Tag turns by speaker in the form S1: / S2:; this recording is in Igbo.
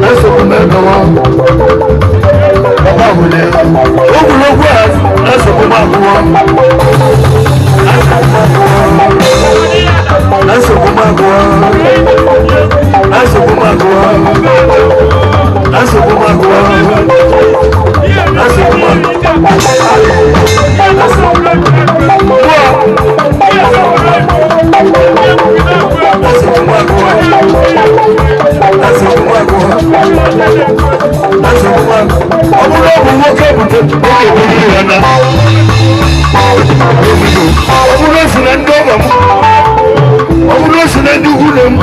S1: Nsogbu m ebewo. Papa wule. Ogwurugwu a, nsogbu m agwụwo. Nsogbu m agwụwo. Nsogbu m agwụwo. Nsogbu m agwụwo. Nsogbu m Nsogbu m agwụwo. Nsogbu m agwụwo. Nsogbu m agwụwo. Ọ bụrụ ọ bụ nwoke bute, ọ ga-eburu ya na ọ bụrụ o si na ndị ọgọ m, ọ bụrụ o si na ndị ikwu nne m.